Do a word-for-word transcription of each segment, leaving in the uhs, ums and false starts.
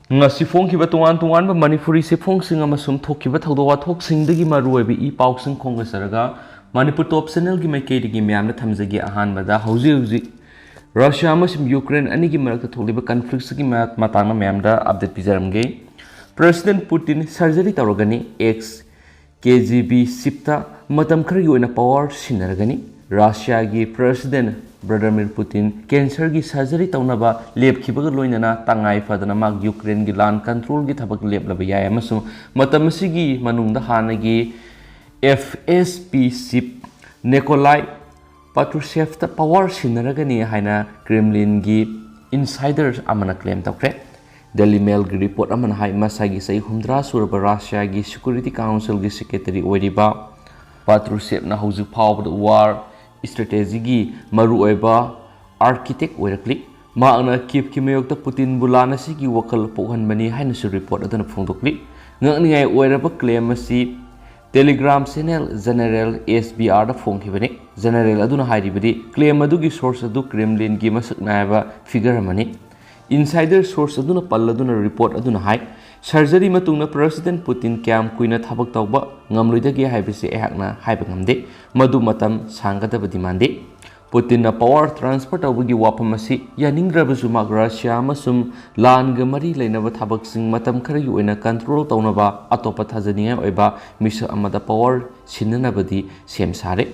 ꯉꯁꯤ ꯐꯣꯡꯈꯤꯕ ꯇꯣꯉꯥꯟ ꯇꯣꯉꯥꯟꯕ ꯃꯅꯤꯄꯨꯔꯤ ꯆꯦꯐꯣꯡꯁꯤꯡ ꯑꯃꯁꯨꯡ ꯊꯣꯛꯈꯤꯕ ꯊꯧꯗꯣꯛ ꯋꯥꯊꯣꯛꯁꯤꯡꯗꯒꯤ ꯃꯔꯨꯑꯣꯏꯕ ꯏ ꯄꯥꯎꯁꯤꯡ ꯈꯣꯝꯒꯠꯆꯔꯒ ꯃꯅꯤꯄꯨꯔ ꯇꯣꯞ ꯆꯦꯅꯦꯜꯒꯤ ꯃꯥꯏꯀꯩꯗꯒꯤ ꯃꯌꯥꯝꯗ ꯊꯝꯖꯒꯦ꯫ ꯑꯍꯥꯟꯕꯗ ꯍꯧꯖꯤꯛ ꯍꯧꯖꯤꯛ ꯔꯁꯤꯌꯥ ꯑꯃꯁꯨꯡ ꯌꯨꯀ꯭ꯔꯦꯟ ꯑꯅꯤꯒꯤ ꯃꯔꯛꯇ ꯊꯣꯛꯂꯤꯕ ꯀꯟꯐ꯭ꯂꯤꯛꯁꯀꯤ ꯃꯇꯥꯡꯗ ꯃꯌꯥꯝꯗ ꯑꯞꯗꯦꯠ ꯄꯤꯖꯔꯝꯒꯦ꯫ ꯄ꯭ꯔꯦꯁꯤꯗꯦꯟ ꯄꯨꯇꯤꯟ ꯁꯔꯖꯔꯤ ꯇꯧꯔꯒꯅꯤ꯫ ꯑꯦꯛꯁ ꯀꯦ ꯖꯤ ꯕꯤ ꯆꯤꯞꯇ ꯃꯇꯝ ꯈꯔꯒꯤ ꯑꯣꯏꯅ ꯄꯋꯥꯔ ꯁꯤꯟꯅꯔꯒꯅꯤ꯫ ꯔꯁꯤꯌꯥꯒꯤ ꯄ꯭ꯔꯦꯁꯤꯗꯦꯟ ꯚ꯭ꯂꯥꯗꯤꯃꯤꯔ ꯄꯨꯇꯤꯟ ꯀꯦꯟꯁꯔꯒꯤ ꯁꯔꯖꯔꯤ ꯇꯧꯅꯕ ꯂꯦꯞꯈꯤꯕꯒ ꯂꯣꯏꯅꯅ ꯇꯉꯥꯏ ꯐꯗꯅ ꯃꯍꯥꯛ ꯌꯨꯀ꯭ꯔꯦꯟꯒꯤ ꯂꯥꯟ ꯀꯟꯇ꯭ꯔꯣꯜꯒꯤ ꯊꯕꯛ ꯂꯦꯞꯂꯕ ꯌꯥꯏ ꯑꯃꯁꯨꯡ ꯃꯇꯝ ꯑꯁꯤꯒꯤ ꯃꯅꯨꯡꯗ ꯍꯥꯟꯅꯒꯤ F S B chief Nikolai ꯄꯥꯇ꯭ꯔꯨꯁꯦꯐꯇ ꯄꯋꯥꯔ ꯁꯤꯟꯅꯔꯒꯅꯤ ꯍꯥꯏꯅ ꯀ꯭ꯔꯦꯝꯂꯤꯟꯒꯤ ꯏꯟꯁꯥꯏꯗꯔ ꯑꯃꯅ ꯀ꯭ꯂꯦꯝ ꯇꯧꯈ꯭ꯔꯦ꯫ ꯗꯦꯂꯤ ꯃꯦꯜꯒꯤ ꯔꯤꯄꯣꯔꯠ ꯑꯃꯅ ꯍꯥꯏ, ꯃꯁꯥꯒꯤ ꯆꯍꯤ ꯍꯨꯝꯗ꯭ꯔꯥ ꯁꯨꯔꯕ ꯔꯁꯤꯌꯥꯒꯤ ꯁꯦꯀ꯭ꯌꯨꯔꯤꯇꯤ ꯀꯥꯎꯟꯁꯤꯜꯒꯤ ꯁꯦꯀ꯭ꯔꯦꯇꯔꯤ ꯑꯣꯏꯔꯤꯕ ꯄꯥꯇ꯭ꯔꯨꯁꯦꯞꯅ ꯍꯧꯖꯤꯛ ꯐꯥꯎꯕꯗ ꯋꯥꯔ ꯁ꯭ꯇ꯭ꯔꯦꯇꯦꯖꯤꯒꯤ ꯃꯔꯨꯑꯣꯏꯕ ꯑꯥꯔꯀꯤꯇꯦꯛ ꯑꯣꯏꯔꯛꯂꯤ꯫ ꯃꯍꯥꯛꯅ ꯀꯤꯞꯀꯤ ꯃꯥꯌꯣꯛꯇ ꯄꯨꯇꯤꯟꯕꯨ ꯂꯥꯟ ꯑꯁꯤꯒꯤ ꯋꯥꯈꯜ ꯄꯣꯛꯍꯟꯕꯅꯤ ꯍꯥꯏꯅꯁꯨ ꯔꯤꯄꯣꯔꯠ ꯑꯗꯨꯅ ꯐꯣꯡꯗꯣꯛꯂꯤ꯫ ꯉꯛꯅꯤꯡꯉꯥꯏ ꯑꯣꯏꯔꯕ ꯀ꯭ꯂꯦꯝ ꯑꯁꯤ ꯇꯦꯂꯤꯒ꯭ꯔꯥꯝ ꯆꯦꯅꯦꯜ ꯖꯦꯅꯦꯔꯦꯜ ꯑꯦꯁ ꯕꯤ ꯑꯥꯔꯗ ꯐꯣꯡꯈꯤꯕꯅꯤ꯫ ꯖꯦꯅꯦꯔꯦꯜ ꯑꯗꯨꯅ ꯍꯥꯏꯔꯤꯕꯗꯤ, ꯀ꯭ꯂꯦꯝ ꯑꯗꯨꯒꯤ ꯁꯣꯔꯁ ꯑꯗꯨ ꯀ꯭ꯔꯦꯝꯂꯤꯟꯒꯤ ꯃꯁꯛ ꯅꯥꯏꯕ ꯐꯤꯒꯔ ꯑꯃꯅꯤ꯫ ꯏꯟꯁꯥꯏꯗꯔ ꯁꯣꯔꯁ ꯑꯗꯨꯅ ꯄꯜꯂꯗꯨꯅ ꯔꯤꯄꯣꯔꯠ ꯑꯗꯨꯅ ꯍꯥꯏ, ꯁꯔꯖꯔꯤ ꯃꯇꯨꯡꯗ ꯄ꯭ꯔꯦꯁꯤꯗꯦꯟ ꯄꯨꯇꯤꯟ ꯀꯌꯥꯝ ꯀꯨꯏꯅ ꯊꯕꯛ ꯇꯧꯕ ꯉꯝꯂꯣꯏꯗꯒꯦ ꯍꯥꯏꯕꯁꯤ ꯑꯩꯍꯥꯛꯅ ꯍꯥꯏꯕ ꯉꯝꯗꯦ꯫ ꯃꯗꯨ ꯃꯇꯝ ꯁꯥꯡꯒꯗꯕꯗꯤ ꯃꯥꯟꯗꯦ꯫ ꯄꯨꯇꯤꯟꯅ ꯄꯋꯥꯔ ꯇ꯭ꯔꯥꯟꯁꯐꯔ ꯇꯧꯕꯒꯤ ꯋꯥꯐꯝ ꯑꯁꯤ ꯌꯥꯅꯤꯡꯗ꯭ꯔꯕꯁꯨ, ꯃꯍꯥꯛ ꯔꯁꯤꯌꯥ ꯑꯃꯁꯨꯡ ꯂꯥꯟꯒ ꯃꯔꯤ ꯂꯩꯅꯕ ꯊꯕꯛꯁꯤꯡ ꯃꯇꯝ ꯈꯔꯒꯤ ꯑꯣꯏꯅ ꯀꯟꯇ꯭ꯔꯣꯜ ꯇꯧꯅꯕ ꯑꯇꯣꯞꯄ ꯊꯥꯖꯅꯤꯡꯉꯥꯏ ꯑꯣꯏꯕ ꯃꯤꯁꯛ ꯑꯃꯗ ꯄꯋꯥꯔ ꯁꯤꯟꯅꯅꯕꯗꯤ ꯁꯦꯝ ꯁꯥꯔꯦ꯫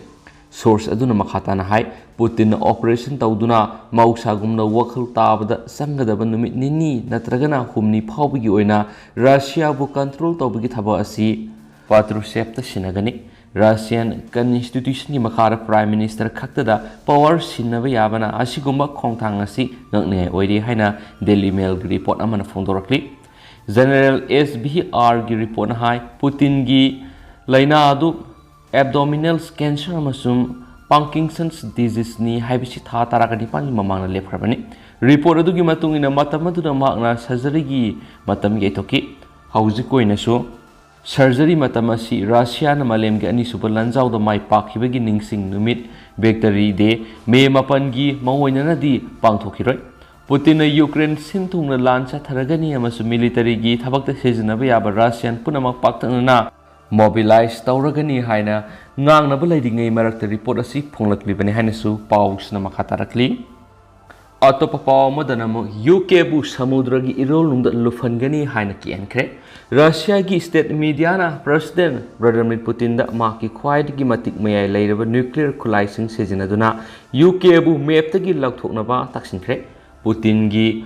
ꯁꯣꯔꯁ ꯑꯗꯨꯅ ꯃꯈꯥ ꯇꯥꯅ ꯍꯥꯏ, ꯄꯨꯇꯤꯟꯅ ꯑꯣꯄꯔꯦꯁꯟ ꯇꯧꯗꯨꯅ ꯃꯍꯧꯁꯥꯒꯨꯝꯅ ꯋꯥꯈꯜ ꯇꯥꯕꯗ ꯆꯪꯒꯗꯕ ꯅꯨꯃꯤꯠ ꯅꯤꯅꯤ ꯅꯠꯇ꯭ꯔꯒꯅ ꯍꯨꯝꯅꯤ ꯐꯥꯎꯕꯒꯤ ꯑꯣꯏꯅ ꯔꯁꯤꯌꯥꯕꯨ ꯀꯟꯇ꯭ꯔꯣꯜ ꯇꯧꯕꯒꯤ ꯊꯕꯛ ꯑꯁꯤ ꯄꯥꯇ꯭ꯔꯨꯁꯦꯞꯇ ꯁꯤꯟꯅꯒꯅꯤ꯫ ꯔꯁꯤꯌꯥꯟ ꯀꯟꯁꯇꯤꯇ꯭ꯌꯨꯁꯟꯒꯤ ꯃꯈꯥꯗ ꯄ꯭ꯔꯥꯏꯝ ꯃꯤꯅꯤꯁꯇꯔ ꯈꯛꯇꯗ ꯄꯋꯥꯔ ꯁꯤꯟꯅꯕ ꯌꯥꯕꯅ ꯑꯁꯤꯒꯨꯝꯕ ꯈꯣꯡꯊꯥꯡ ꯑꯁꯤ ꯉꯛꯅꯤꯡꯉꯥꯏ ꯑꯣꯏꯔꯤ ꯍꯥꯏꯅ ꯗꯦꯂꯤ ꯃꯦꯜꯒꯤ ꯔꯤꯄꯣꯔꯠ ꯑꯃꯅ ꯐꯣꯡꯗꯣꯔꯛꯂꯤ꯫ ꯖꯦꯅꯦꯔꯦꯜ ꯑꯦꯁ ꯚꯤ ꯑꯥꯔꯒꯤ ꯔꯤꯄꯣꯔꯠꯅ ꯍꯥꯏ, ꯄꯨꯇꯤꯟꯒꯤ ꯂꯥꯏꯅꯥ ꯑꯗꯨ ꯑꯦꯕꯗꯣꯃꯤꯅꯦꯜ ꯀꯦꯟꯁꯔ ꯑꯃꯁꯨꯡ ꯄꯥꯔꯀꯤꯟꯁꯟꯁ ꯗꯤꯖꯤꯖꯅꯤ ꯍꯥꯏꯕꯁꯤ ꯊꯥ ꯇꯔꯥꯒ ꯅꯤꯄꯥꯟꯒꯤ ꯃꯃꯥꯡꯗ ꯂꯦꯞꯈ꯭ꯔꯕꯅꯤ꯫ ꯔꯤꯄꯣꯔꯠ ꯑꯗꯨꯒꯤ ꯃꯇꯨꯡ ꯏꯟꯅ, ꯃꯇꯝ ꯑꯗꯨꯗ ꯃꯍꯥꯛꯅ ꯁꯔꯖꯔꯤꯒꯤ ꯃꯇꯝ ꯌꯩꯊꯣꯛꯈꯤ꯫ ꯍꯧꯖꯤꯛꯀꯤ ꯑꯣꯏꯅꯁꯨ ꯁꯔꯖꯔꯤ ꯃꯇꯝ ꯑꯁꯤ ꯔꯁꯤꯌꯥꯅ ꯃꯥꯂꯦꯝꯒꯤ ꯑꯅꯤꯁꯨꯕ ꯂꯥꯟꯖꯥꯎꯗ ꯃꯥꯏ ꯄꯥꯛꯈꯤꯕꯒꯤ ꯅꯤꯡꯁꯤꯡ ꯅꯨꯃꯤꯠ, ꯚꯤꯛꯇꯔꯤ ꯗꯦ, ꯃꯦ ꯃꯥꯄꯟꯒꯤ ꯃꯥꯡꯑꯣꯏꯅꯅꯗꯤ ꯄꯥꯡꯊꯣꯛꯈꯤꯔꯣꯏ꯫ ꯄꯨꯇꯤꯟꯅ ꯌꯨꯀ꯭ꯔꯦꯟ ꯁꯤꯟ ꯊꯨꯡꯅ ꯂꯥꯟ ꯆꯠꯊꯔꯒꯅꯤ ꯑꯃꯁꯨꯡ ꯃꯤꯂꯤꯇꯔꯤꯒꯤ ꯊꯕꯛꯇ ꯁꯤꯖꯤꯟꯅꯕ ꯌꯥꯕ ꯔꯁꯤꯌꯥꯟ ꯄꯨꯝꯅꯃꯛ ꯄꯥꯛꯇꯛꯅꯅ ꯃꯣꯕꯤꯂꯥꯏꯖ ꯇꯧꯔꯒꯅꯤ ꯍꯥꯏꯅ ꯉꯥꯡꯅꯕ ꯂꯩꯔꯤꯉꯩ ꯃꯔꯛꯇ ꯔꯤꯄꯣꯔꯠ ꯑꯁꯤ ꯐꯣꯡꯂꯛꯂꯤꯕꯅꯤ ꯍꯥꯏꯅꯁꯨ ꯄꯥꯎꯁꯤꯅ ꯃꯈꯥ ꯇꯥꯔꯛꯂꯤ꯫ ꯑꯇꯣꯞꯄ ꯄꯥꯎ ꯑꯃꯗꯅ ꯑꯃꯨꯛ ꯌꯨ ꯀꯦꯕꯨ ꯁꯃꯨꯗ꯭ꯔꯒꯤ ꯏꯔꯣꯜꯅꯨꯡꯗ ꯂꯨꯞꯍꯟꯒꯅꯤ ꯍꯥꯏꯅ ꯀꯤꯍꯟꯈ꯭ꯔꯦ꯫ ꯔꯁꯤꯌꯥꯒꯤ ꯁ꯭ꯇꯦꯠ ꯃꯤꯗꯤꯌꯥꯅ ꯄ꯭ꯔꯦꯁꯤꯗꯦꯟ ꯚ꯭ꯂꯥꯗꯤꯃꯤꯔ ꯄꯨꯇꯤꯟꯗ ꯃꯍꯥꯛꯀꯤ ꯈ꯭ꯋꯥꯏꯗꯒꯤ ꯃꯇꯤꯛ ꯃꯌꯥꯏ ꯂꯩꯔꯕ ꯅ꯭ꯌꯨꯀ꯭ꯂꯤꯌꯔ ꯈꯨꯠꯂꯥꯏꯁꯤꯡ ꯁꯤꯖꯤꯟꯅꯗꯨꯅ ꯌꯨ ꯀꯦꯕꯨ ꯃꯦꯞꯇꯒꯤ ꯂꯧꯊꯣꯛꯅꯕ ꯇꯥꯛꯁꯤꯟꯈ꯭ꯔꯦ꯫ ꯄꯨꯇꯤꯟꯒꯤ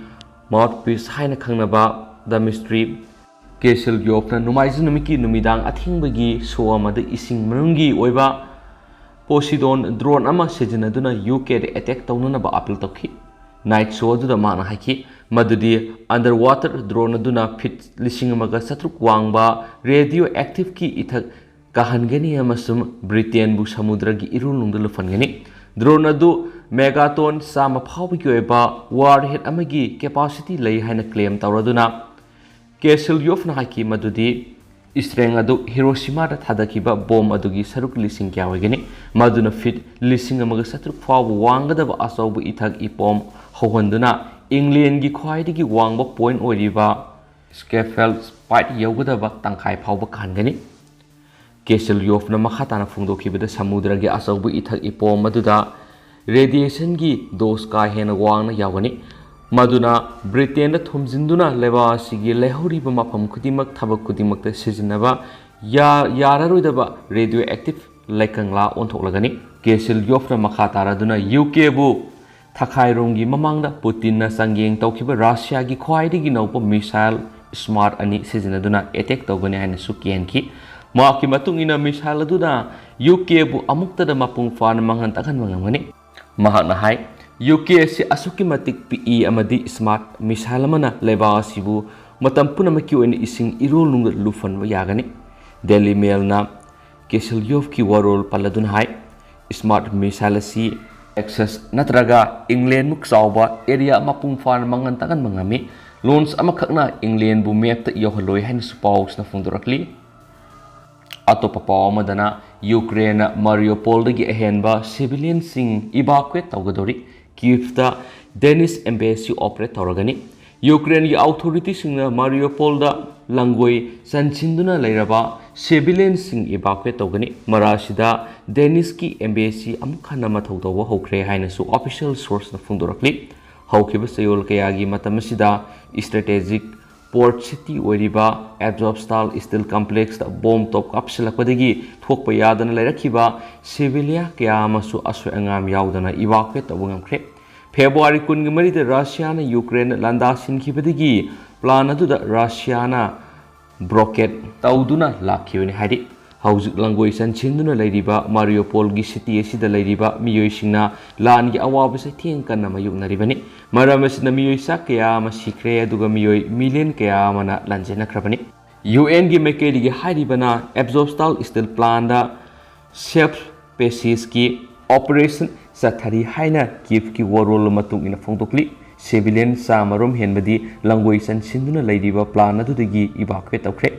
ꯃꯥꯎꯠꯄꯤꯁ ꯍꯥꯏꯅ ꯈꯪꯅꯕ ꯗꯃꯤꯁꯇ꯭ꯔꯤ ꯀꯦꯁꯤꯜꯌꯣꯐꯅ ꯅꯣꯡꯃꯥꯏꯖꯤꯡ ꯅꯨꯃꯤꯠꯀꯤ ꯅꯨꯃꯤꯗꯥꯡ ꯑꯊꯦꯡꯕꯒꯤ ꯁꯣ ꯑꯃꯗ ꯏꯁꯤꯡ ꯃꯅꯨꯡꯒꯤ ꯑꯣꯏꯕ ꯄꯣꯁꯤꯗꯣꯟ ꯗ꯭ꯔꯣꯟ ꯑꯃ ꯁꯤꯖꯤꯟꯅꯗꯨꯅ ꯌꯨ ꯀꯦꯗ ꯑꯦꯇꯦꯛ ꯇꯧꯅꯅꯕ ꯑꯄꯤꯜ ꯇꯧꯈꯤ꯫ ꯅꯥꯏꯠ ꯁꯣ ꯑꯗꯨꯗ ꯃꯍꯥꯛꯅ ꯍꯥꯏꯈꯤ ꯃꯗꯨꯗꯤ ꯑꯟꯗꯔ ꯋꯥꯇꯔ ꯗ꯭ꯔꯣꯟ ꯑꯗꯨꯅ ꯐꯤꯠ ꯂꯤꯁꯤꯡ ꯑꯃꯒ ꯆꯥꯇ꯭ꯔꯨꯛ ꯋꯥꯡꯕ ꯔꯦꯗꯤꯑꯣ ꯑꯦꯛꯇꯤꯚꯀꯤ ꯏꯊꯛ ꯀꯥꯍꯟꯒꯅꯤ ꯑꯃꯁꯨꯡ ꯕ꯭ꯔꯤꯇꯦꯟꯕꯨ ꯁꯃꯨꯗ꯭ꯔꯒꯤ ꯏꯔꯨꯂꯨꯡꯗ ꯂꯨꯞꯍꯟꯒꯅꯤ꯫ ꯗ꯭ꯔꯣꯟ ꯑꯗꯨ ꯃꯦꯒꯥꯇꯣꯟ ꯆꯥꯝꯃ ꯐꯥꯎꯕꯒꯤ ꯑꯣꯏꯕ ꯋꯥꯔꯍꯦꯗ ꯑꯃꯒꯤ ꯀꯦꯄꯥꯁꯤꯇꯤ ꯂꯩ ꯍꯥꯏꯅ ꯀ꯭ꯂꯦꯝ ꯇꯧꯔꯗꯨꯅ ꯀꯦꯁꯤꯜꯌꯣꯐꯅ ꯍꯥꯏꯈꯤ ꯃꯗꯨꯗꯤ ꯏꯁꯇ꯭ꯔꯦꯡ ꯑꯗꯨ ꯍꯤꯔꯣꯁꯤꯃꯥꯗ ꯊꯥꯗꯈꯤꯕ ꯕꯣꯝ ꯑꯗꯨꯒꯤ ꯁꯔꯨꯛ ꯂꯤꯁꯤꯡ ꯀꯌꯥ ꯑꯣꯏꯒꯅꯤ, ꯃꯗꯨꯅ ꯐꯤꯠ ꯂꯤꯁꯤꯡ ꯑꯃꯒ ꯆꯥꯇ꯭ꯔꯨꯛ ꯐꯥꯎꯕ ꯋꯥꯡꯒꯗꯕ ꯑꯆꯧꯕ ꯏꯊꯛ ꯏꯄꯣꯝ ꯍꯧꯍꯟꯗꯨꯅ ꯏꯪꯂꯦꯟꯒꯤ ꯈ꯭ꯋꯥꯏꯗꯒꯤ ꯋꯥꯡꯕ ꯄꯣꯏꯟꯠ ꯑꯣꯏꯔꯤꯕ ꯁ꯭ꯀꯦꯐꯦꯜ ꯄꯥꯏꯠ ꯌꯧꯒꯗꯕ ꯇꯪꯈꯥꯏ ꯐꯥꯎꯕ ꯀꯥꯍꯟꯒꯅꯤ꯫ ꯀꯦꯁꯤꯜꯌꯣꯐꯅ ꯃꯈꯥ ꯇꯥꯅ ꯐꯣꯡꯗꯣꯛꯈꯤꯕꯗ ꯁꯃꯨꯗ꯭ꯔꯒꯤ ꯑꯆꯧꯕ ꯏꯊꯛ ꯏꯄꯣꯝ ꯑꯗꯨꯗ ꯔꯦꯗꯤꯌꯦꯁꯟꯒꯤ ꯗꯣꯁ ꯀꯥ ꯍꯦꯟꯅ ꯋꯥꯡꯅ ꯌꯥꯎꯒꯅꯤ, ꯃꯗꯨꯅ ꯕ꯭ꯔꯤꯇꯦꯟꯗ ꯊꯣꯝꯖꯤꯟꯗꯨꯅ ꯂꯩꯕꯥꯛ ꯑꯁꯤꯒꯤ ꯂꯩꯍꯧꯔꯤꯕ ꯃꯐꯝ ꯈꯨꯗꯤꯡꯃꯛ ꯊꯕꯛ ꯈꯨꯗꯤꯡꯃꯛꯇ ꯁꯤꯖꯤꯟꯅꯕ ꯌꯥ-, ꯌꯥꯔꯔꯣꯏꯗꯕ ꯔꯦꯗꯤꯑꯣ ꯑꯦꯛꯇꯤꯚ ꯂꯩꯀꯪꯂꯥ ꯑꯣꯟꯊꯣꯛꯂꯒꯅꯤ꯫ ꯀꯦꯁꯤꯜꯌꯣꯐꯅ ꯃꯈꯥ ꯇꯥꯔꯗꯨꯅ ꯌꯨ ꯀꯦꯕꯨ ꯊꯈꯥꯏꯔꯣꯝꯒꯤ ꯃꯃꯥꯡꯗ ꯄꯨꯇꯤꯟꯅ ꯆꯥꯡꯌꯦꯡ ꯇꯧꯈꯤꯕ ꯔꯁꯤꯌꯥꯒꯤ ꯈ꯭ꯋꯥꯏꯗꯒꯤ ꯅꯧꯕ ꯃꯤꯁꯥꯏꯜ ꯁ꯭ꯃꯥꯔꯠ ꯑꯅꯤ ꯁꯤꯖꯤꯟꯅꯗꯨꯅ ꯑꯦꯇꯦꯛ ꯇꯧꯒꯅꯤ ꯍꯥꯏꯅꯁꯨ ꯀꯤꯍꯟꯈꯤ꯫ ꯃꯍꯥꯛꯀꯤ ꯃꯇꯨꯡ ꯏꯟꯅ ꯃꯤꯁꯥꯏꯜ ꯑꯗꯨꯅ ꯌꯨ ꯀꯦꯕꯨ ꯑꯃꯨꯛꯇꯗ ꯃꯄꯨꯡ ꯐꯥꯅ ꯃꯥꯡꯍꯟ ꯇꯥꯛꯍꯟꯕ ꯉꯝꯒꯅꯤ꯫ ꯃꯍꯥꯛꯅ ꯍꯥꯏ, ꯌꯨ ꯀꯦ ꯑꯁꯤ ꯑꯁꯨꯛꯀꯤ ꯃꯇꯤꯛ ꯄꯤꯛꯏ ꯑꯃꯗꯤ ꯁ꯭ꯃꯥꯔꯠ ꯃꯤꯁꯥꯏꯜ ꯑꯃꯅ ꯂꯩꯕꯥꯛ ꯑꯁꯤꯕꯨ ꯃꯇꯝ ꯄꯨꯝꯅꯃꯛꯀꯤ ꯑꯣꯏꯅ ꯏꯁꯤꯡ ꯏꯔꯣꯜꯅꯨꯡꯗ ꯂꯨꯞꯍꯟꯕ ꯌꯥꯒꯅꯤ꯫ ꯗꯦꯂꯤ ꯃꯦꯜꯅ ꯀꯦꯁꯤꯜꯌꯣꯐꯀꯤ ꯋꯥꯔꯣꯜ ꯄꯜꯂꯗꯨꯅ ꯍꯥꯏ, ꯁ꯭ꯃꯥꯔꯠ ꯃꯤꯁꯥꯏꯜ ꯑꯁꯤ ꯑꯦꯛꯁꯦꯁ ꯅꯠꯇ꯭ꯔꯒ ꯏꯪꯂꯦꯟꯃꯨꯛ ꯆꯥꯎꯕ ꯑꯦꯔꯤꯌꯥ ꯃꯄꯨꯡ ꯐꯥꯅ ꯃꯥꯡꯍꯟ ꯇꯥꯛꯍꯟꯕ ꯉꯝꯃꯤ꯫ ꯂꯣꯟꯁ ꯑꯃꯈꯛꯅ ꯏꯪꯂꯦꯟꯕꯨ ꯃꯦꯞꯇ ꯌꯧꯍꯜꯂꯣꯏ ꯍꯥꯏꯅꯁꯨ ꯄꯥꯎꯁꯤꯅ ꯐꯣꯡꯗꯣꯔꯛꯂꯤ꯫ ꯑꯇꯣꯞꯄ ꯄꯥꯎ ꯑꯃꯗꯅ ꯌꯨꯀ꯭ꯔꯦꯟꯅ ꯃꯥꯔꯤꯌꯣꯄꯣꯜꯗꯒꯤ ꯑꯍꯦꯟꯕ ꯁꯤꯚꯤꯂꯤꯌꯟꯁꯤꯡ ꯏꯚꯥꯀ꯭ꯋꯦꯠ ꯇꯧꯒꯗꯧꯔꯤ꯫ ꯀꯤꯌꯤꯞꯇ Danish embassy operate ꯇꯧꯔꯒꯅꯤ꯫ ꯌꯨꯀ꯭ꯔꯦꯟꯒꯤ ꯑꯣꯊꯣꯔꯤꯇꯤꯁꯤꯡꯅ ꯃꯥꯔꯤꯌꯣꯄꯣꯜꯗ ꯂꯪꯒꯣꯏ ꯆꯟꯁꯤꯟꯗꯨꯅ ꯂꯩꯔꯕ ꯁꯤꯚꯤꯂꯤꯌꯟꯁꯤꯡ ꯏꯚꯥꯀ꯭ꯌꯨꯑꯦꯠ ꯇꯧꯒꯅꯤ꯫ ꯃꯔꯥꯁꯤꯗ ꯗꯦꯅꯤꯁꯀꯤ ꯑꯦꯝꯕꯦꯁꯤ ꯑꯃꯨꯛ ꯍꯟꯅ ꯃꯊꯧ ꯇꯧꯕ ꯍꯧꯈ꯭ꯔꯦ ꯍꯥꯏꯅꯁꯨ ꯑꯣꯐꯤꯁꯤꯌꯦꯜ ꯁꯣꯔꯁꯅ ꯐꯣꯡꯗꯣꯔꯛꯂꯤ꯫ ꯍꯧꯈꯤꯕ ꯆꯌꯣꯜ ꯀꯌꯥꯒꯤ ꯃꯇꯝ ꯑꯁꯤꯗ ꯏꯁꯇ꯭ꯔꯦꯇꯦꯖꯤꯛ ꯄꯣꯔꯠ ꯁꯤꯇꯤ ꯑꯣꯏꯔꯤꯕ ꯑꯦꯞꯖꯣꯞꯁꯇꯥꯜ ꯁ꯭ꯇꯤꯜ ꯀꯝꯄ꯭ꯂꯦꯛꯁꯇ ꯕꯣꯝ ꯇꯣꯞ ꯀꯥꯞꯁꯤꯜꯂꯛꯄꯗꯒꯤ ꯊꯣꯛꯄ ꯌꯥꯗꯅ ꯂꯩꯔꯛꯈꯤꯕ ꯁꯤꯚꯤꯂꯤꯌꯥ ꯀꯌꯥ ꯑꯃꯁꯨ ꯑꯁꯣꯏ ꯑꯉꯥꯝ ꯌꯥꯎꯗꯅ ꯏꯚꯥꯀ꯭ꯌꯨꯑꯦꯠ ꯇꯧꯕ ꯉꯝꯈ꯭ꯔꯦ꯫ ꯐꯦꯕ꯭ꯔꯨꯋꯥꯔꯤ ꯀꯨꯟꯒ ꯃꯔꯤꯗ ꯔꯁꯤꯌꯥꯅ ꯌꯨꯀ꯭ꯔꯦꯟꯗ ꯂꯥꯟꯗꯥ ꯁꯤꯟꯈꯤꯕꯗꯒꯤ ꯄ꯭ꯂꯥꯟ ꯑꯗꯨꯗ ꯔꯁꯤꯌꯥꯅ ꯕ꯭ꯔꯣꯀꯦꯠ ꯇꯧꯗꯨꯅ ꯂꯥꯛꯈꯤꯕꯅꯤ꯫ ꯍꯥꯏꯗꯤ, ꯍꯧꯖꯤꯛ ꯂꯪꯒꯣꯏ ꯆꯟꯁꯤꯟꯗꯨꯅ ꯂꯩꯔꯤꯕ ꯃꯥꯔꯤꯌꯣꯄꯣꯜꯒꯤ ꯁꯤꯇꯤ ꯑꯁꯤꯗ ꯂꯩꯔꯤꯕ ꯃꯤꯑꯣꯏꯁꯤꯡꯅ ꯂꯥꯟꯒꯤ ꯑꯋꯥꯕꯁꯦ ꯊꯦꯡ ꯀꯟꯅ ꯃꯥꯌꯣꯛꯅꯔꯤꯕꯅꯤ꯫ ꯃꯔꯝ ꯑꯁꯤꯅ ꯃꯤꯑꯣꯏ ꯆꯥ ꯀꯌꯥ ꯑꯃ ꯁꯤꯈ꯭ꯔꯦ, ꯑꯗꯨꯒ ꯃꯤꯑꯣꯏ ꯃꯤꯂꯤꯌꯟ ꯀꯌꯥ ꯑꯃꯅ ꯂꯥꯟꯖꯦꯟꯅꯈ꯭ꯔꯕꯅꯤ꯫ ꯌꯨ ꯑꯦꯟꯒꯤ ꯃꯥꯏꯀꯩꯗꯒꯤ ꯍꯥꯏꯔꯤꯕꯅ ꯑꯦꯞꯖꯣꯞꯁꯇꯥꯜ ꯁ꯭ꯇꯤꯜ ꯄ꯭ꯂꯥꯟꯗ ꯁꯦꯐ ꯄꯦꯁꯦꯖꯀꯤ ꯑꯣꯄꯔꯦꯁꯟ ꯆꯠꯊꯔꯤ ꯍꯥꯏꯅ ꯀꯤꯞꯀꯤ ꯋꯥꯔꯣꯜ ꯃꯇꯨꯡ ꯏꯟꯅ ꯐꯣꯡꯗꯣꯛꯂꯤ꯫ ꯁꯤꯚꯤꯂꯤꯌꯟ ꯆꯥꯃꯔꯣꯝ ꯍꯦꯟꯕꯗꯤ ꯂꯪꯒꯣꯏ ꯆꯟꯁꯤꯟꯗꯨꯅ ꯂꯩꯔꯤꯕ ꯄ꯭ꯂꯥꯟ ꯑꯗꯨꯗꯒꯤ ꯏꯚꯥꯀ꯭ꯌꯨꯑꯦꯠ ꯇꯧꯈ꯭ꯔꯦ꯫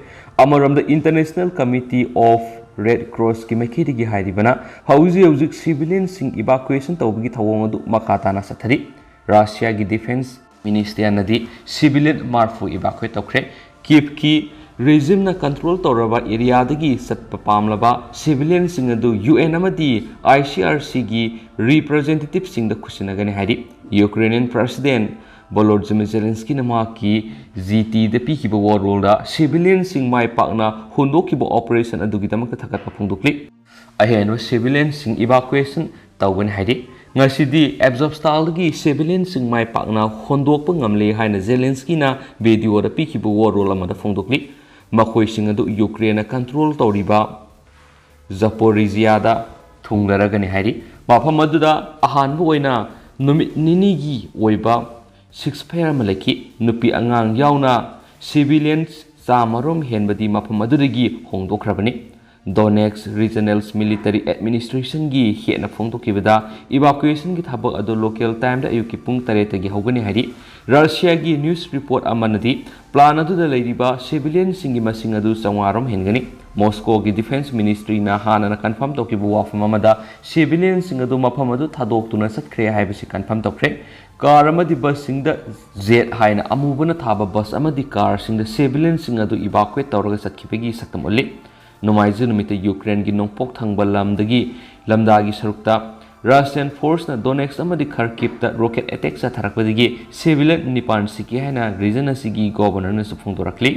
ꯑꯃꯔꯣꯝꯗ, ꯏꯟꯇꯔꯅꯦꯁꯅꯦꯜ ꯀꯃꯤꯇꯤ ꯑꯣꯐ ꯔꯦꯗ ꯀ꯭ꯔꯣꯁꯀꯤ ꯃꯥꯏꯀꯩꯗꯒꯤ ꯍꯥꯏꯔꯤꯕꯅ, ꯍꯧꯖꯤꯛ ꯍꯧꯖꯤꯛ ꯁꯤꯚꯤꯂꯤꯌꯟꯁꯤꯡ ꯏꯚꯥꯀ꯭ꯌꯨꯑꯦꯁꯟ ꯇꯧꯕꯒꯤ ꯊꯧꯑꯣꯡ ꯑꯗꯨ ꯃꯈꯥ ꯇꯥꯅ ꯆꯠꯊꯔꯤ꯫ ꯔꯁꯤꯌꯥꯒꯤ ꯗꯤꯐꯦꯟꯁ ꯃꯤꯅꯤꯁꯇꯔꯅꯗꯤ ꯁꯤꯚꯤꯂꯤꯌꯟ ꯃꯔꯐꯨ ꯏꯚꯥꯀ꯭ꯌꯨꯑꯦꯠ ꯇꯧꯈ꯭ꯔꯦ꯫ ꯀꯤꯞꯀꯤ ꯔꯦꯖꯤꯝꯅ ꯀꯟꯇ꯭ꯔꯣꯜ ꯇꯧꯔꯕ ꯑꯦꯔꯤꯌꯥꯗꯒꯤ ꯆꯠꯄ ꯄꯥꯝꯂꯕ ꯁꯤꯚꯤꯂꯤꯌꯟꯁꯤꯡ ꯑꯗꯨ ꯌꯨ ꯑꯦꯟ ꯑꯃꯗꯤ ꯑꯥꯏ ꯁꯤ ꯑꯥꯔ ꯁꯤꯒꯤ ꯔꯤꯄ꯭ꯔꯖꯦꯟꯇꯦꯇꯤꯚꯁꯤꯡꯗ ꯈꯨꯠꯁꯤꯟꯅꯒꯅꯤ ꯍꯥꯏꯔꯤ꯫ ꯌꯨꯀ꯭ꯔꯦꯅꯤꯌꯟ ꯄ꯭ꯔꯦꯁꯤꯗꯦꯟ ꯚꯣꯂꯣꯗꯤꯃꯤꯔ ꯖꯦꯂꯦꯟꯁꯀꯤꯅ ꯃꯍꯥꯛꯀꯤ ꯖꯤ ꯇꯤꯗ ꯄꯤꯈꯤꯕ ꯋꯥꯔꯣꯜꯗ ꯁꯤꯚꯤꯂꯤꯌꯟꯁꯤꯡ ꯃꯥꯏ ꯄꯥꯛꯅ ꯍꯨꯟꯗꯣꯛꯈꯤꯕ ꯑꯣꯄꯔꯦꯁꯟ ꯑꯗꯨꯒꯤꯗꯃꯛꯇ ꯊꯥꯒꯠꯄ ꯐꯣꯡꯗꯣꯛꯂꯤ꯫ ꯑꯍꯦꯟꯕ ꯁꯤꯚꯤꯂꯤꯌꯟꯁꯤꯡ ꯏꯚꯥꯀ꯭ꯌꯨꯑꯦꯁꯟ ꯇꯧꯒꯅꯤ ꯍꯥꯏꯔꯤ꯫ ꯉꯁꯤꯗꯤ ꯑꯦꯞꯖꯣꯞꯁꯇꯥꯜꯗꯒꯤ ꯁꯤꯚꯤꯂꯤꯌꯟꯁꯤꯡ ꯃꯥꯏ ꯄꯥꯛꯅ ꯍꯣꯟꯗꯣꯛꯄ ꯉꯝꯂꯦ ꯍꯥꯏꯅ ꯖꯦꯂꯦꯟꯁꯀꯤꯅ ꯚꯤꯗꯤꯑꯣꯗ ꯄꯤꯈꯤꯕ ꯋꯥꯔꯣꯜ ꯑꯃꯗ ꯐꯣꯡꯗꯣꯛꯂꯤ꯫ ꯃꯈꯣꯏꯁꯤꯡ ꯑꯗꯨ ꯌꯨꯀ꯭ꯔꯦꯟꯅ ꯀꯟꯇ꯭ꯔꯣꯜ ꯇꯧꯔꯤꯕ ꯖꯄꯣꯔꯤꯖꯤꯌꯥꯗ ꯊꯨꯡꯂꯔꯒꯅꯤ ꯍꯥꯏꯔꯤ꯫ ꯃꯐꯝ ꯑꯗꯨꯗ ꯑꯍꯥꯟꯕ ꯑꯣꯏꯅ ꯅꯨꯃꯤꯠ ꯅꯤꯅꯤꯒꯤ ꯑꯣꯏꯕ ꯁꯤꯁꯐꯥꯌꯔ ꯑꯃ ꯂꯩꯈꯤ꯫ ꯅꯨꯄꯤ ꯑꯉꯥꯡ ꯌꯥꯎꯅ ꯁꯤꯚꯤꯂꯤꯌꯟꯁ ꯆꯥꯃꯔꯣꯝ ꯍꯦꯟꯕꯗꯤ ꯃꯐꯝ ꯑꯗꯨꯗꯒꯤ ꯍꯣꯡꯗꯣꯛꯈ꯭ꯔꯕꯅꯤ꯫ ꯗꯣꯅꯦꯠꯁ ꯔꯤꯖꯅꯦꯜ ꯃꯤꯂꯤꯇꯔꯤ ꯑꯦꯗꯃꯤꯅꯤꯁꯇ꯭ꯔꯦꯁꯟꯒꯤ ꯍꯦꯠꯅ ꯐꯣꯡꯗꯣꯛꯈꯤꯕꯗ, ꯏꯚꯥꯀ꯭ꯌꯨꯑꯦꯁꯟꯒꯤ ꯊꯕꯛ ꯑꯗꯨ ꯂꯣꯀꯦꯜ ꯇꯥꯏꯝꯗ ꯑꯌꯨꯛꯀꯤ ꯄꯨꯡ ꯇꯔꯦꯠꯇꯒꯤ ꯍꯧꯒꯅꯤ ꯍꯥꯏꯔꯤ꯫ ꯔꯁꯤꯌꯥꯒꯤ ꯅ꯭ꯌꯨꯁ ꯔꯤꯄꯣꯔꯠ ꯑꯃꯅꯗꯤ ꯄ꯭ꯂꯥꯟ ꯑꯗꯨꯗ ꯂꯩꯔꯤꯕ ꯁꯤꯚꯤꯂꯤꯌꯟꯁꯤꯡꯒꯤ ꯃꯁꯤꯡ ꯑꯗꯨ ꯆꯥꯝꯃꯉꯥ ꯔꯣꯝ ꯍꯦꯟꯒꯅꯤ꯫ ꯃꯣꯁꯀꯣꯒꯤ ꯗꯤꯐꯦꯟꯁ ꯃꯤꯅꯤꯁꯇ꯭ꯔꯤꯅ ꯍꯥꯟꯅꯅ ꯀꯟꯐꯥꯔꯝ ꯇꯧꯈꯤꯕ ꯋꯥꯐꯝ ꯑꯃꯗ ꯁꯤꯚꯤꯂꯤꯌꯟꯁꯤꯡ ꯑꯗꯨ ꯃꯐꯝ ꯑꯗꯨ ꯊꯥꯗꯣꯛꯇꯨꯅ ꯆꯠꯈ꯭ꯔꯦ ꯍꯥꯏꯕꯁꯤ ꯀꯟꯐꯥꯔꯝ ꯇꯧꯈ꯭ꯔꯦ꯫ ꯀꯥꯔ ꯑꯃꯗꯤ ꯕꯁꯁꯤꯡꯗ ꯖꯦꯠ ꯍꯥꯏꯅ ꯑꯃꯨꯕꯅ ꯊꯥꯕ ꯕꯁ ꯑꯃꯗꯤ ꯀꯥꯔꯁꯤꯡꯗ ꯁꯤꯚꯤꯂꯤꯌꯟꯁꯤꯡ ꯑꯗꯨ ꯏꯚꯥꯀꯨꯋꯦꯠ ꯇꯧꯔꯒ ꯆꯠꯈꯤꯕꯒꯤ ꯁꯛꯇꯝ ꯎꯠꯂꯤ꯫ ꯅꯣꯡꯃꯥꯏꯖꯤꯡ ꯅꯨꯃꯤꯠꯇ ꯌꯨꯀ꯭ꯔꯦꯟꯒꯤ ꯅꯣꯡꯄꯣꯛ ꯊꯪꯕ ꯂꯝꯗꯒꯤ ꯂꯝꯗꯥꯒꯤ ꯁꯔꯨꯛꯇ ꯔꯁꯤꯌꯥꯟ ꯐꯣꯔꯁꯅ ꯗꯣꯅꯦꯠꯁ ꯑꯃꯗꯤ ꯈꯔꯀꯤꯞꯇ ꯔꯣꯀꯦꯠ ꯑꯦꯇꯦꯛ ꯆꯠꯊꯔꯛꯄꯗꯒꯤ ꯁꯤꯚꯤꯂꯤꯌꯟ ꯅꯤꯄꯥꯟ ꯁꯤꯈꯤ ꯍꯥꯏꯅ ꯔꯤꯖꯟ ꯑꯁꯤꯒꯤ ꯒꯣꯕꯔꯅꯔꯅꯁꯨ ꯐꯣꯡꯗꯣꯔꯛꯂꯤ꯫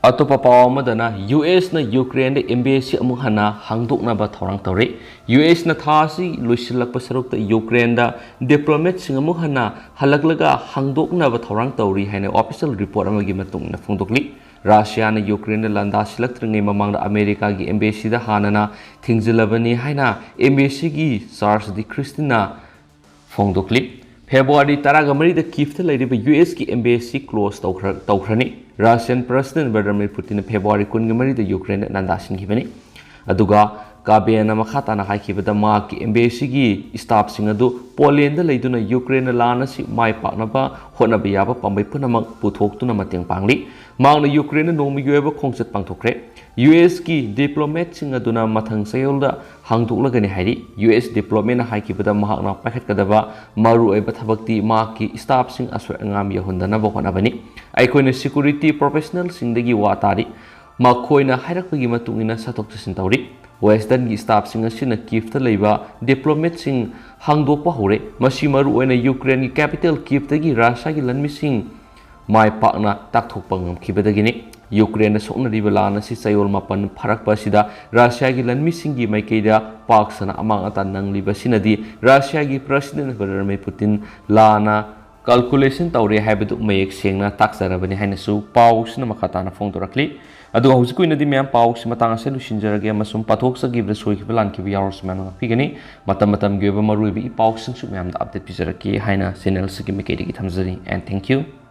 ꯑꯇꯣꯞꯄ ꯄꯥꯎ ꯑꯃꯗꯅ, ꯌꯨ ꯑꯦꯁꯅ ꯌꯨꯀ꯭ꯔꯦꯟꯗ ꯑꯦꯝꯕꯦꯁꯤ ꯑꯃꯨꯛ ꯍꯟꯅ ꯍꯥꯡꯗꯣꯛꯅꯕ ꯊꯧꯔꯥꯡ ꯇꯧꯔꯤ꯫ ꯌꯨ ꯑꯦꯁꯅ ꯊꯥ ꯑꯁꯤ ꯂꯣꯏꯁꯤꯜꯂꯛꯄ ꯁꯔꯨꯛꯇ ꯌꯨꯀ꯭ꯔꯦꯟꯗ ꯗꯤꯄ꯭ꯂꯣꯃꯦꯠꯁꯤꯡ ꯑꯃꯨꯛ ꯍꯟꯅ ꯍꯜꯂꯛꯂꯒ ꯍꯥꯡꯗꯣꯛꯅꯕ ꯊꯧꯔꯥꯡ ꯇꯧꯔꯤ ꯍꯥꯏꯅ ꯑꯣꯐꯤꯁꯤꯌꯦꯜ ꯔꯤꯄꯣꯔꯠ ꯑꯃꯒꯤ ꯃꯇꯨꯡ ꯏꯟꯅ ꯐꯣꯡꯗꯣꯛꯂꯤ꯫ ꯔꯁꯤꯌꯥꯅ ꯌꯨꯀ꯭ꯔꯦꯟꯗ ꯂꯥꯟꯗꯥꯁꯤꯜꯂꯛꯇ꯭ꯔꯤꯉꯩ ꯃꯃꯥꯡꯗ ꯑꯃꯦꯔꯤꯀꯥꯒꯤ ꯑꯦꯝꯕꯦꯁꯤꯗ ꯍꯥꯟꯅꯅ ꯊꯤꯡꯖꯤꯜꯂꯕꯅꯤ ꯍꯥꯏꯅ ꯑꯦꯝꯕꯦꯁꯤꯒꯤ ꯆꯥꯔꯖ ꯗꯤ ꯈ꯭ꯔꯤꯁꯇꯤꯅ ꯐꯣꯡꯗꯣꯛꯂꯤ꯫ ꯐꯦꯕ꯭ꯔꯨꯋꯥꯔꯤ ꯇꯔꯥꯒ ꯃꯔꯤꯗ ꯀꯤꯐꯇ ꯂꯩꯔꯤꯕ ꯌꯨ ꯑꯦꯁꯀꯤ ꯑꯦꯝꯕꯦꯁꯤ ꯀ꯭ꯂꯣꯖ ꯇꯧꯈ꯭ꯔ-, ꯇꯧꯈ꯭ꯔꯅꯤ꯫ ꯔꯁꯤꯌꯥꯟ ꯄ꯭ꯔꯁꯤꯗꯦꯟ ꯚ꯭ꯂꯥꯗꯤꯃꯤꯔ ꯄꯨꯇꯤꯟꯅ ꯐꯦꯕ꯭ꯔꯨꯋꯥꯔꯤ ꯀꯨꯟꯒ ꯃꯔꯤꯗ ꯌꯨꯀ꯭ꯔꯦꯟꯗ ꯂꯥꯟꯗꯥꯁꯤꯟꯈꯤꯕꯅꯤ꯫ ꯑꯗꯨꯒ ꯀꯥꯕꯦꯅ ꯃꯈꯥ ꯇꯥꯅ ꯍꯥꯏꯈꯤꯕꯗ, ꯃꯍꯥꯛꯀꯤ ꯑꯦꯝꯕꯦꯁꯤꯒꯤ ꯁ꯭ꯇꯥꯐꯁꯤꯡ ꯑꯗꯨ ꯄꯣꯂꯦꯟꯗ ꯂꯩꯗꯨꯅ ꯌꯨꯀ꯭ꯔꯦꯟꯅ ꯂꯥꯟ ꯑꯁꯤ ꯃꯥꯏ ꯄꯥꯛꯅꯕ ꯍꯣꯠꯅꯕ ꯌꯥꯕ ꯄꯥꯝꯕꯩ ꯄꯨꯝꯅꯃꯛ ꯄꯨꯊꯣꯛꯇꯨꯅ ꯃꯇꯦꯡ ꯄꯥꯡꯂꯤ꯫ ꯃꯍꯥꯛꯅ ꯌꯨꯀ꯭ꯔꯦꯟꯗ ꯅꯣꯡꯃꯒꯤ ꯑꯣꯏꯕ ꯈꯣꯡꯆꯠ ꯄꯥꯡꯊꯣꯛꯈ꯭ꯔꯦ꯫ ꯌꯨ ꯑꯦꯁꯀꯤ ꯗꯤꯄ꯭ꯂꯣꯃꯦꯠꯁꯤꯡ ꯑꯗꯨꯅ ꯃꯊꯪ ꯆꯌꯣꯜꯗ ꯍꯥꯡꯗꯣꯛꯂꯒꯅꯤ ꯍꯥꯏꯔꯤ꯫ ꯌꯨ ꯑꯦꯁ ꯗꯤꯄ꯭ꯂꯣꯃꯦꯠꯅ ꯍꯥꯏꯈꯤꯕꯗ, ꯃꯍꯥꯛꯅ ꯄꯥꯏꯈꯠꯀꯗꯕ ꯃꯔꯨꯑꯣꯏꯕ ꯊꯕꯛꯇꯤ ꯃꯍꯥꯛꯀꯤ ꯁ꯭ꯇꯥꯐꯁꯤꯡ ꯑꯁꯣꯏ ꯑꯉꯥꯝ ꯌꯥꯎꯍꯟꯗꯅꯕ ꯍꯣꯠꯅꯕꯅꯤ꯫ ꯑꯩꯈꯣꯏꯅ ꯁꯦꯀ꯭ꯌꯨꯔꯤꯇꯤ ꯄ꯭ꯔꯣꯐꯦꯁꯅꯦꯜꯁꯤꯡꯗꯒꯤ ꯋꯥ ꯇꯥꯔꯤ꯫ ꯃꯈꯣꯏꯅ ꯍꯥꯏꯔꯛꯄꯒꯤ ꯃꯇꯨꯡ ꯏꯟꯅ ꯆꯠꯊꯣꯛ ꯆꯠꯁꯤꯟ ꯇꯧꯔꯤ꯫ ꯋꯦꯁꯇꯔꯟꯒꯤ ꯁ꯭ꯇꯥꯐꯁꯤꯡ ꯑꯁꯤꯅ ꯀꯤꯐꯇ ꯂꯩꯕ ꯗꯤꯄ꯭ꯂꯣꯃꯦꯠꯁꯤꯡ ꯍꯥꯡꯗꯣꯛꯄ ꯍꯧꯔꯦ꯫ ꯃꯁꯤ ꯃꯔꯨꯑꯣꯏꯅ ꯌꯨꯀ꯭ꯔꯦꯟꯒꯤ ꯀꯦꯄꯤꯇꯦꯜ ꯀꯤꯐꯇꯒꯤ ꯔꯁꯤꯌꯥꯒꯤ ꯂꯥꯟꯃꯤꯁꯤꯡ ꯃꯥꯏ ꯄꯥꯛꯅ ꯇꯥꯛꯊꯣꯛꯄ ꯉꯝꯈꯤꯕꯗꯒꯤꯅꯤ꯫ ꯌꯨꯀ꯭ꯔꯦꯟꯅ ꯁꯣꯛꯅꯔꯤꯕ ꯂꯥꯟ ꯑꯁꯤ ꯆꯌꯣꯜ ꯃꯥꯄꯟ ꯐꯥꯔꯛꯄ ꯑꯁꯤꯗ ꯔꯁꯤꯌꯥꯒꯤ ꯂꯥꯟꯃꯤꯁꯤꯡꯒꯤ ꯃꯥꯏꯀꯩꯗ ꯄꯥꯛ ꯁꯟꯅ ꯑꯃꯥꯡ ꯑꯇꯥ ꯅꯪꯂꯤꯕ ꯑꯁꯤꯅꯗꯤ ꯔꯁꯤꯌꯥꯒꯤ ꯄ꯭ꯔꯁꯤꯗꯦꯟ ꯚ꯭ꯂꯥꯗꯤꯃꯤꯔ ꯄꯨꯇꯤꯟ ꯂꯥꯟꯅ ꯀꯥꯜꯀꯨꯂꯦꯁꯟ ꯇꯧꯔꯦ ꯍꯥꯏꯕꯗꯨ ꯃꯌꯦꯛ ꯁꯦꯡꯅ ꯇꯥꯛꯆꯔꯕꯅꯤ ꯍꯥꯏꯅꯁꯨ ꯄꯥꯎꯁꯤꯅ ꯃꯈꯥ ꯇꯥꯅ ꯐꯣꯡꯗꯣꯔꯛꯂꯤ꯫ ꯑꯗꯨꯒ ꯍꯧꯖꯤꯛꯀꯤ ꯑꯣꯏꯅꯗꯤ ꯃꯌꯥꯝ, ꯄꯥꯎꯁꯤ ꯃꯇꯥꯡ ꯑꯁꯤꯗ ꯂꯣꯏꯁꯤꯟꯖꯔꯒꯦ, ꯑꯃꯁꯨꯡ ꯄꯥꯊꯣꯛꯆꯈꯤꯕꯗ ꯁꯣꯏꯈꯤꯕ ꯂꯥꯟꯈꯤꯕ ꯌꯥꯎꯔꯁꯨ ꯃꯌꯥꯝꯅ ꯉꯥꯛꯄꯤꯒꯅꯤ꯫ ꯃꯇꯝ ꯃꯇꯝꯒꯤ ꯑꯣꯏꯕ ꯃꯔꯨꯑꯣꯏꯕ ꯏ ꯄꯥꯎꯁꯤꯡꯁꯨ ꯃꯌꯥꯝꯗ ꯑꯞꯗꯦꯠ ꯄꯤꯖꯔꯛꯀꯦ ꯍꯥꯏꯅ ꯆꯦꯅꯦꯜꯁꯤꯒꯤ ꯃꯥꯏꯀꯩꯗꯒꯤ ꯊꯝꯖꯔꯤ꯫ And thank you꯫